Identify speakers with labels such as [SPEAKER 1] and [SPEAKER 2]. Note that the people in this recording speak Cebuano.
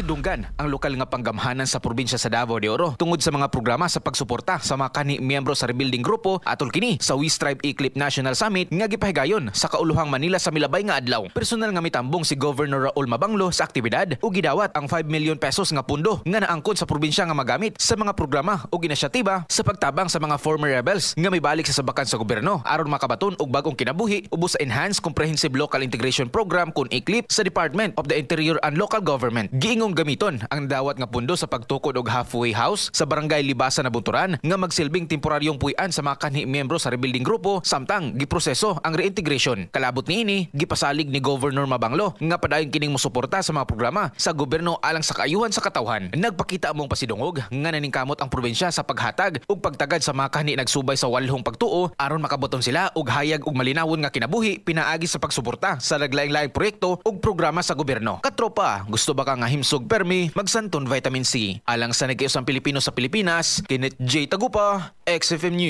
[SPEAKER 1] Dunggan ang lokal nga panggamhanan sa probinsya sa Davao de Oro tungod sa mga programa sa pagsuporta sa mga kanhi miyembro sa rebuilding grupo atol kini sa We Strive Eclip National Summit nga gipahigayon sa kauluhang Manila sa milabay nga adlaw. Personal nga mitambong si Governor Raul Mabanglo sa aktibidad ug gidawat ang 5 million pesos nga pundo nga naangkon sa probinsya nga magamit sa mga programa ug inisyatiba sa pagtabang sa mga former rebels nga mibalik sa sabakan sa gobyerno aron makabaton og bag-ong kinabuhi ubos sa Enhanced Comprehensive Local Integration Program kun ECLIP sa Department of the Interior and Local Government. Giingong gamiton ang dawat nga pundo sa pagtukod og halfway house sa Barangay Libasa, Nabunturan nga magsilbing temporaryong puy-an sa mga kanhi miyembro sa rebuilding grupo samtang giproseso ang reintegration. Kalabot niini, gipasalig ni Governor Mabanglo nga padayon kining mosuporta sa mga programa sa gobyerno alang sa kaayuhan sa katawhan. Nagpakita among pasidungog nga naningkamot ang probinsya sa paghatag ug pagtagad sa mga kanhi nagsubay sa walhong pagtuo aron makaboton sila og hayag ug malinawon nga kinabuhi pinaagi sa pagsuporta sa naglaing-laing proyekto ug programa sa gobyerno. Katropa, gusto ba ka nga himsog permi, magsanton Vitamin C. Alang sa nag Pilipino sa Pilipinas, Kenneth J. Tagupa, XFM News.